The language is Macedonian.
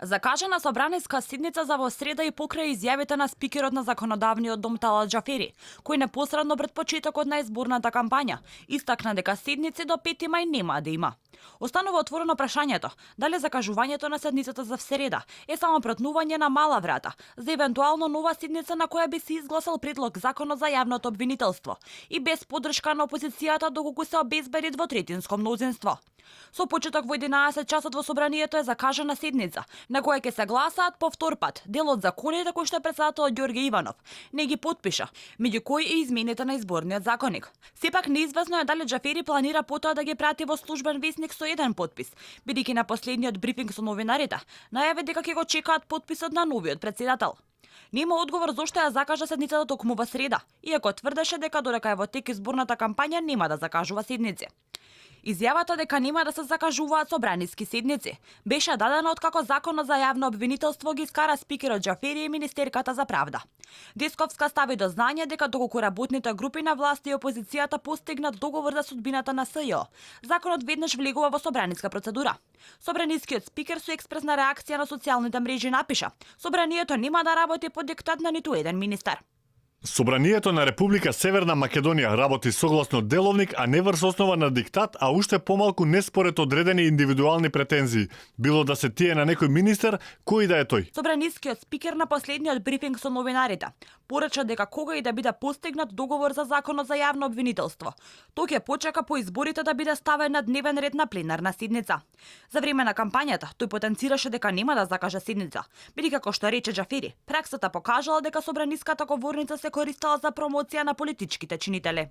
Закажана собраниска седница за во среда и покрај изјавите на спикерот на законодавниот дом Талат Џафери, кој непосредно пред почетокот на изборната кампања истакна дека седници до 5 мај нема да има. Останува отворено прашањето дали закажувањето на седницата за среда е само протнување на мала врата за евентуално нова седница на која би се изгласал предлог законот за јавното обвинителство и без поддршка на опозицијата доколку се обезбеди двотретинско мнозинство. Со почеток во 11 часот во собранието е закажана седница на која ќе се гласаат по втор пат дел од законите кои што председателот Ѓорѓе Иванов не ги потпиша, меѓу кои и измените на изборниот законник. Сепак неизвестно е дали Џафери планира потоа да ги прати во службен весник со еден потпис, бидејќи на последниот брифинг со новинарите најави дека ќе го чекаат потписот на новиот председател. Нема одговор зошто ја закажа седницата токму во среда, иако тврдеше дека додека е во тек изборната кампања нема да закажува седници. Изјавата дека нема да се закажуваат собраниски седници беше дадена откако законот за јавно обвинителство ги скара спикерот Џафери и министерката за правда. Десковска стави до знање дека доколку работните групи на власт и опозицијата постигнат договор за судбината на СЈО, законот веднаш влегува во собраниска процедура. Собранискиот спикер со експресна реакција на социјалните мрежи напиша: "Собранието нема да работи по диктат на ниту еден министер." Собранието на Република Северна Македонија работи согласно деловник, а не врз основа на диктат, а уште помалку не според одредени индивидуални претензии, било да се тие на некој министер, кој да е тој. Собранискиот спикер на последниот брифинг со новинарите порача дека кога и да биде постигнат договор за законот за јавно обвинителство, тој ќе почека по изборите да биде ставен на дневен ред на пленарна седница. За време на кампањата тој потенцираше дека нема да закаже седница, бидејќи како што рече Џафери, праксата покажала дека собраниската говорница се користела за промоција на политичките чинители.